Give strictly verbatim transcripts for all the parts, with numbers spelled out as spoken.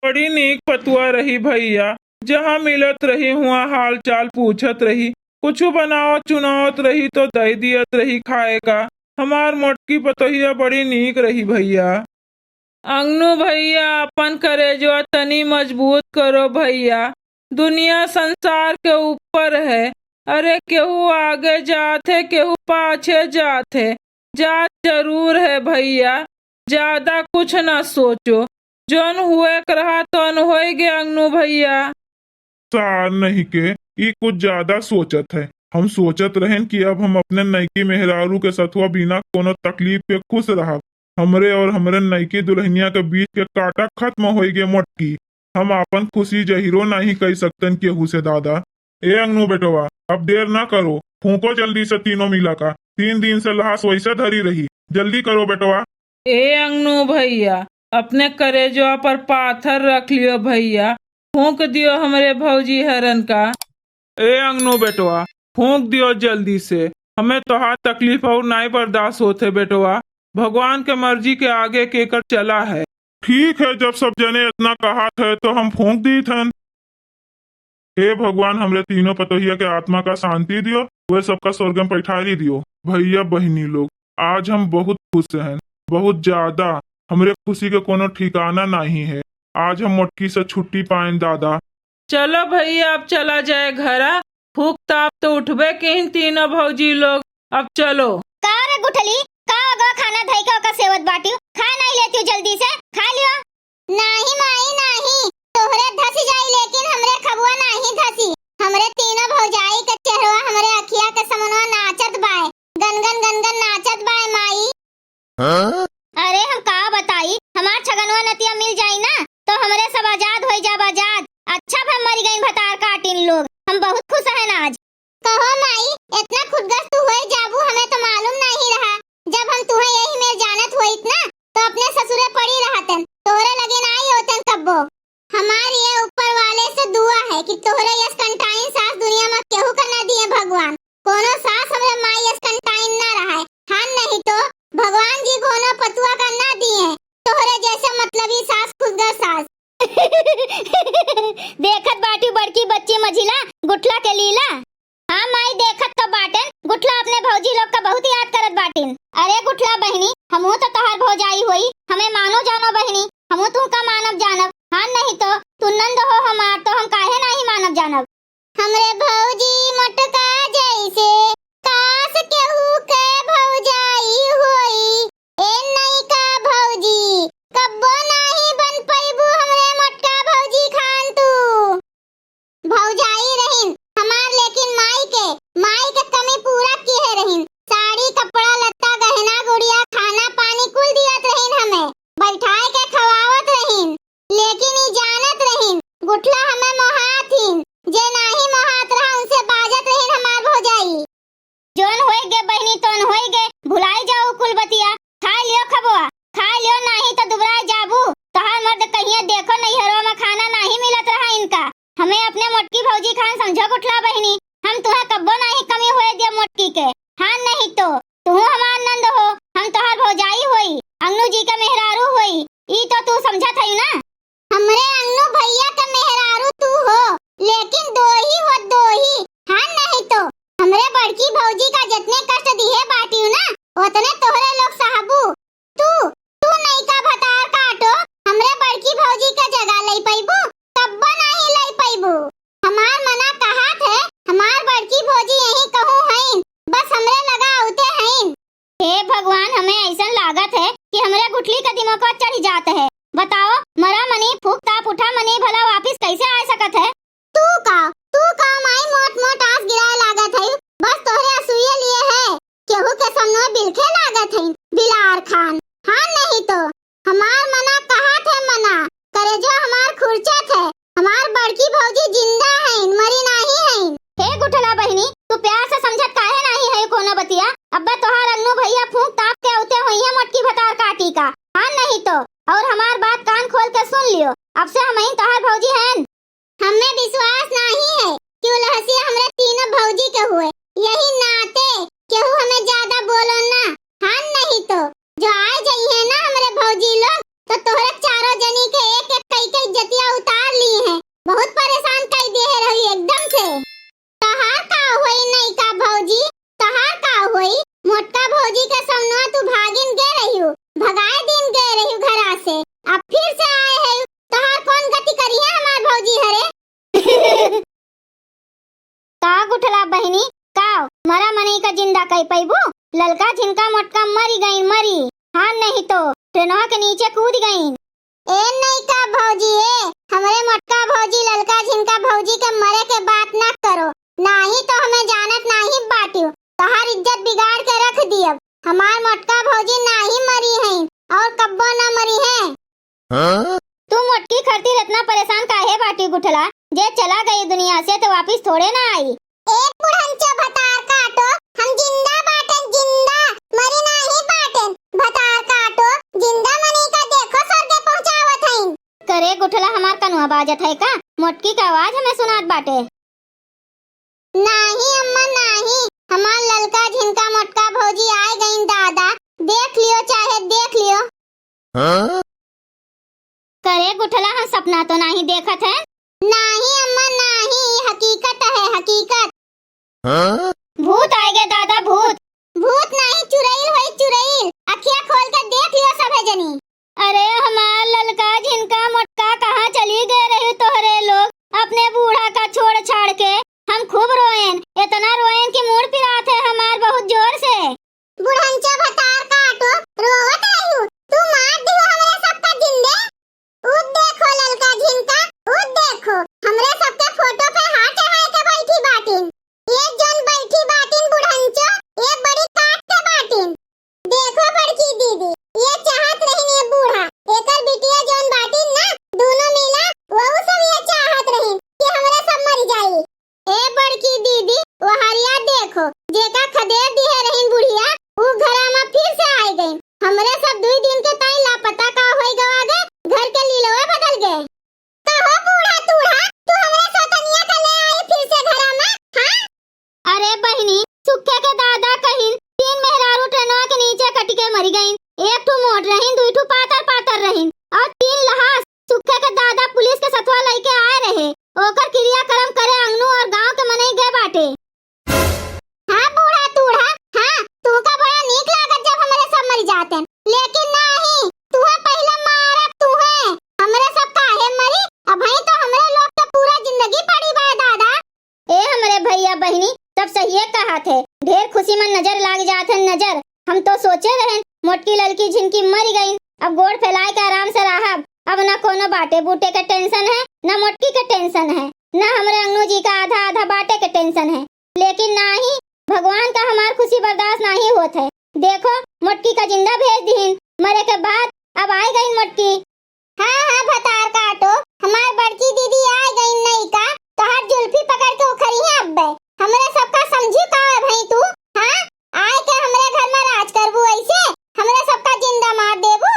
बड़ी नीक पतुआ रही भइया, जहाँ मिलत रही हुआँ हाल चाल पूछत रही, कुछु बनावत चुनावत रही तो दइ दियत रही खाए का। हमार मोटकी पतोहिया बड़ी नीक रही भइया। अंगनू भइया, अपन करेजवा तनी मजबूत करो भइया, दुनिया संसार के ऊपर है। अरे, केहू आगे जात है, केहू पाछे जात है, जात जरूर है भइया, ज्यादा कुछ ना सोचो, जौन हुए के रहा तौन होइगे अंगनू भइया। सार नहीं के, ई कुछ ज्यादा सोचत है। हम सोचत रहेन कि अब हम अपने नइकी मेहरारू के सथवा बिना कोनो तकलीफ के खुश रहब। हमरे और हमरे नइकी दुल्हनिया के बीच के कांटा खत्म होइगे मोटकी। हम आपन खुशी जहिरो नाहीं कइ सकतन केहू से दादा। ए अंगनू बेटवा, अब देर ना करो, फूंको जल्दी से तीनों मिला का। तीन दिन से लहास वइसे धरी रही, जल्दी करो बेटवा। ए अंगनू भइया, अपने करेजवा पर पाथर रख लियो भइया, फूंक दियो हमरे भौजी हरन का। ए अंगनू बेटवा, फूंक दियो जल्दी से, हमें तोहार तकलीफ और नाहीं बर्दाश्त होत है बेटवा। भगवान के मर्जी के आगे केकर चला है। ठीक है, जब सब जने इतना कहत है तो हम फूंक दीत हन। हे भगवान, हमरे तीनों पतोहिया के आत्मा का शांति दियो, वे सबका स्वर्ग में पैठारी दियो। भइया बहिनी लोग, आज हम बहुत खुश हैं, बहुत ज्यादा। हमरे खुशी के कोनो ठिकाना नाहीं है। आज हम मोटकी से छुट्टी पाएन दादा। चलो भइया, अब चला जाए घरा। फूक ताप तो उठबे किहिन तीनों भौजी लोग, अब चलो। का रे गुठली, का अगवा खाना धइ के ओका सेवत बाटिउ? खाए नाहीं लेतिउ जल्दी से, खाए लियो। नाहीं माई नाहीं, तोहरे धसि जाई लेकिन हमरे खबुआ नाहीं धसी। हमरे तीनों भौजाई के चेहरवा हमरे अखिया के समनवा नाचत बाय, गनगन गनगन नाचत बाय माई। हाँ? अरे हम का बताई, हमार छगनवा नतिया मिल जाई ना तो हमरे सब आजाद होइ जाब आजाद। अच्छा भय मरि गइन भतार काटिन लोग, हम बहुत खुश हैं आज। कहो माई, इतना खुदगर्ज तू होए जाबू, हमें तो मालूम नाहीं रहा। जब हम तुहें यही मेर जानत होइत ना, तो अपने ससुरे पड़ी रहतन, तोहरे लगे नाहीं होतन कब्बो। हमार ये ऊपर वाले से दुआ है कि तोहरे यस कंटाइन सास दुनिया में केहू का ना दिए भगवान। कोनो सास हमरे माई यस कंटाइन ना रहे, हाँ नहीं तो भगवान जी कोनो पतुआ का ना दिए तोहरे जैसे मतलबी सास, खुदगर्ज सास। देखत बाटी बड़की बच्ची मझिला गुठला के लीला। हाँ माई, देखत तो बाटेन, गुठला अपने भौजी लोग का बहुत याद करत बाटिन। अरे गुठला बहिनी, हमहू तो तोहार भौजाई होई, हमें मानो जानो बहिनी, हमहू तुहका मानब जानब। हाँ नहीं तो, तू नंद हो हमार, तो हम काहे नाहीं मानब जानब। हमरे भौजी मोटका जैसे कास केहू के भौजाई होई। ए नैका भौजी, कब्बो नाहीं बन पइबू हमरे मोटका भौजी खान तू। भौजाई रहिन हमार, लेकिन माई के, माई के कमी पूरा किहे रहिन। साड़ी, कपड़ा, लत्ता, गहना, गुड़िया, खाना, पानी कुल दियत रहिन हमें, बैठाए के खवावत रहिन। लेकिन ई जानत रहिन, गुठला हमें मोहात हिन, जे नाहीं मोहात रहा, उनसे बाजत रहिन हमार भौजाई। जौन होइगे बहिनी, तौन होइगे, भुलाइ जाउ कुल बतिया। खाइ लियो खबुआ, खाइ लियो, नाहीं तो दुबराइ जाबू। तोहार मर्द कहिया देखो, नैहरो में खाना नाहीं मिलत रहा इनका। हमें अपने मोटकी भौजी खान समझो गुठला बहिनी, हम तुहें कब्बो नाहीं कमी होए दिया मोटकी के। हाँ नहीं तो, तुहू हमार नंद हो, हम तोहार भौजाई होई, अंगनू जी के मेहरारू होई, ई तो तू समझत हई ना। हमरे अंगनू भइया के मेहरारू तू हो, लेकिन दोही हो दोही, हाँ नहीं तो। हमरे बड़की भौजी का जतने कष्ट दिहे बाटिउ ना, ओतने तोहरे लोग सहबू। तू, तू नैका भतार काटो, हमरे बड़की भौजी का जगह लइ पइबू, कब्बो नाहीं लइ पइबू। हमार मना कहात है, हमार बड़की भौजी यहीं कहूँ हइन, बस हमरे लगा अउते हइन। हे भगवान, हमें अइसन लागत है कि हमरे गुठली का दिमगवा चढ़ि जात है। बताओ, मरा मनी, फूक ताप उठा मनी, भला वापिस कइसे आए सकत है? तू का, तू का माई मोट मोट आस गिराए लागत है, बस तोहरे असुइये लिए है, केहू के सामने बिलखे लागत है, बिलार खान। हाँ नहीं तो, हमार मना कहात है मना, करेजो हमार खुरचत है, हमार बड़की भौजी जिंदा हइन, मरी नाहीं हइन। हे गुठला बहिनी, तू प्यार से समझत काहे नाहीं है कोनो बतिया? अब्बे तोहार अंगनू भइया फूंक ताप के अउते होइहें मोटकी भतार काटी का। हाँ नहीं तो, और हमार बात कान खोल के सुन लियो, अब से हमहिन तोहार भौजी हन। हमें विश्वास नाहीं है कि उलहसिया हमरे तीनों भौजी के हुए, यही नाते केहू हमें ज्यादा बोलो ना। हाँ नहीं तो, जो आए जइहें ना हमरे भौजी लोग, तो तोहरे चारों जनी के एक एक कई के इज्जतिया पइबू? ललका झिनका मोटका मरि गइन, मरि। हाँ, नहीं तो ट्रेनवा के नीचे कूद गइन। ए नइका भौजी, ए, हमरे मोटका भौजी ललका झिनका भौजी के मरे के बात ना करो, नाहीं तो हमें जानत नाहीं बाटिउ, तोहार इज्जत बिगाड़ के रख दियब। हमार मोटका भौजी नाहीं मरी हइन और कब्बो ना मरिहें। हाँ? तू मोटकी खातिर एतना परेशान काहे बाटी गुठला? जे चला गई दुनिया से तो वापिस थोड़े ना आई। ए बुढ़ंचो भतार काटो, हम जिंदा बाटेन, जिंदा, मरी नाहीं बाटेन। भतार काटो, जिंदा मनई का देखो स्वर्गे पहुँचावत हइन। करे गुठला हमार कनुआ बाजत है का? मोटकी का आवाज हमें सुनात बाटे। नाहीं अम्मा नाहीं, हमार ललका झिनका मोटका भौजी आए गइन दादा, देख लियो चाहे देख लियो। हाँ? करे गुठला, हम सपना तो नाहीं देखत है? नाहीं अम्मा नाहीं, ई हकीकत है, हकीकत। हाँ? भूत आइगे दादा, भूत। भूत नाहीं, चुरइल होई, चुरइल। अखिया खोल के देख लियो सभे जनी। अरे हमार ललका झिनका मोटका, कहाँ चली गए रही तोहरे लोग? अपने बूढ़ा का छोड़ छाड़ के। हम खूब रोएन, एतना रोएन कि मूड़ पिरात है हमार बहुत जोर से। बुढ़ंचा भतार काटो, रोवत रहियो, तू मार दियो हमरे सबका जिंदे। उ देखो ललका झिनका, उ देखो, हमरे सबके फोटो पे हाथ चढ़ाए के बैठी बाटिन। ये जौन बैठी बाटिन बुढ़ंचो, ये बड़ी काट के बाटिन। देखो बड़की दीदी, ये चाहत रहिन ये बूढ़ा, एकर बिटिया जौन बाटिन ना, दूनो मिला, वहू सब ये चाहत रहिन कि हमरे सब मर जाई। ए बड़की दीदी, ओहरिया देखो, जेका खदेड़ दिहे रहिन बुढ़िया, उ घरा मा फिर से आइ गइन। हमरे सब दुइ दिन के ताई लापता का होइ गवा गे, घर के लीलवे बदल गे। कहो बूढ़ा तूढ़ा, तू हमरे सौतनिया का ले आई फिर से घरा मा, हाँ? अरे बहिनी, सुखे के दादा कहिन, तीन मेहरारू ट्रेनवा के नीचे कटि के मरि गइन। एक ठू मोट रहिन, दुइ ठू पातर पातर रहिन, और तीन लहास। सुखे के दादा पुलिस के सथवा लइके आए रहे, ओकर क्रियाकर्म करे अंगनू और गांव के मनई गए बाटे। हाँ बूढ़ा तूढ़ा, हाँ, तुहका बड़ा नीक लागत जब हमरे सब मरि जातेन, लेकिन नाहीं, तुहे पहिले मारब तुहे। हमरे सब काहे मरी? अबहीं तो हमरे लोग के पूरा जिंदगी पड़ी बा दादा। ए हमरे भइया बहिनी, सब सहिए कहत है, ढेर खुशी मा नजर लाग जात है नजर। हम तो सोचे रहेन मोटकी ललकी झिनकी मरि गइन, अब गोड़ फैलाए के आराम से रहब। अब ना कोनो बाटे बूटे के tension है, ना मोटकी के tension है, ना हमरे अंगनू जी का आधा आधा बाटे के tension है। लेकिन नाहीं, भगवान का हमार खुशी बर्दाश्त नाहीं होत है। देखो, मोटकी का जिंदा भेज दिहिन, मरे के बाद अब आइ गइन मोटकी। हाँ, हाँ, भतार काटो, हमार बड़की दीदी आइ गइन नइका, तोहार जुल्फी पकड़ के उखरिहें अब्बे। हमरे सबका समझी का है भाई तू? हाँ? आइ के हमरे घर मा राज करबू अइसे? हमरे सबका जिंदा मार देबू?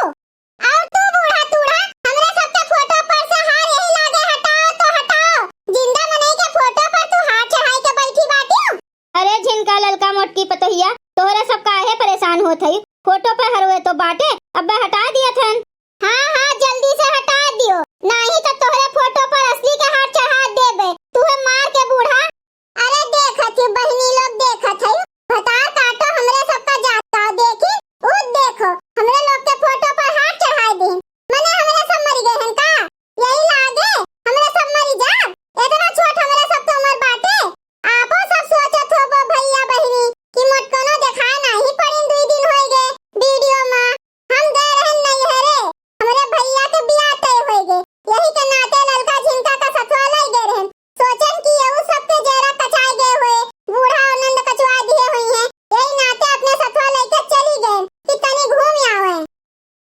और तू बूढ़ा तूढ़ा, हमरे सबके फोटो पर से हार यही लागे हटाओ तो हटाओ। जिंदा मनई के फोटो पर तू हाथ चढ़ाई के बैठी बाटियो? अरे झिनका ललका मोटकी पतोहिया, तोहरे सब काहे परेशान होत हई? फोटो पे हरवे तो बाटे, अब्बे हटा दियत हन। हाँ, हाँ, जल्दी से हटा दियो, नाहीं तो तोहरे फोटो पर असली के हाथ चढ़ा देबे, तुहे मार के बूढ़ा। अरे देखत ही बहिनी लोग, देखत हई, भतार काटो हमरे सबका जात का देखी, उ देखो, हमरे लोग के फोटो पर हाथ चढ़ाए दिन, मने हमरे सब मरि गए हन का? यही लागे, हमरे सब मरि जाब, एतना छोट हमरे सब के उमर बाटे। आपो सब सोचत होबो भइया बहिनी कि मोटकनो देखाए नाहीं पड़िन, दुइ दिन होइ गए वीडियो मा। हम गए रहन नैहरे, हमरे भइया के बियाह तय होइ गए, यही के नाते ललका झिनका का सथवा लइ गए रहन। सोचन कि यहू सबके जेरा कचाए गए होए, बूढ़ा और नंद कचवा दिए होइहें, यही नाते अपने सथवा लइके चली गए कि तनी घूम आवे।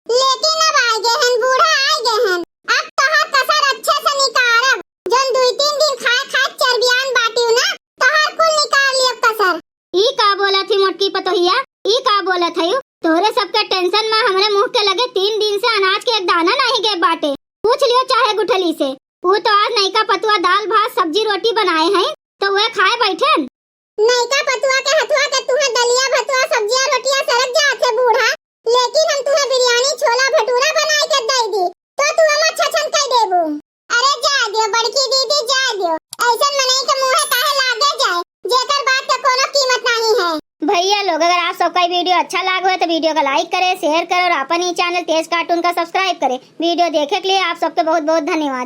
लेकिन अब आइ गए हन, बूढ़ा आइ गए हन, अब तोहार कसर अच्छे से निकारब, जौन दुइ तीन दिन खाए खाए चर्बियान बाटिउ ना, तोहार कुल निकार लियब कसर। ई का बोलत ही मोटकी पतोहिया, ई का बोलत हयू? तोहरे सबके tension मा हमरे मुँह के लगे तीन दिन से अनाज के एक दाना नाहीं गए बाटे। पूछ लियो चाहे गुठली से, उ तो आज नइका पतुआ दाल भात सब्जी रोटी बनाए हैं, तो वह खाए बैठेन। नइका पतुआ के हथवा के तुहे दलिया भतुआ सब्जिया रोटिया सरक जात है बूढ़ा, लेकिन हम तुहे बिरयानी छोला भटूरा बनाए के दे दी, तो तू हमर छछन कह देबू। अरे जा दियो बड़की दीदी, जा दियो, ऐसन मनई के मुँहे काहे लागे जाए, जेकर बात के कोनो कीमत नाहीं है। भइया लोग, अगर आप सबका ई वीडियो अच्छा लाग हो तो वीडियो का like करे, share करे और अपन ई channel तेज cartoon का subscribe करे। वीडियो देखे के लिए आप सबके बहुत बहुत धन्यवाद।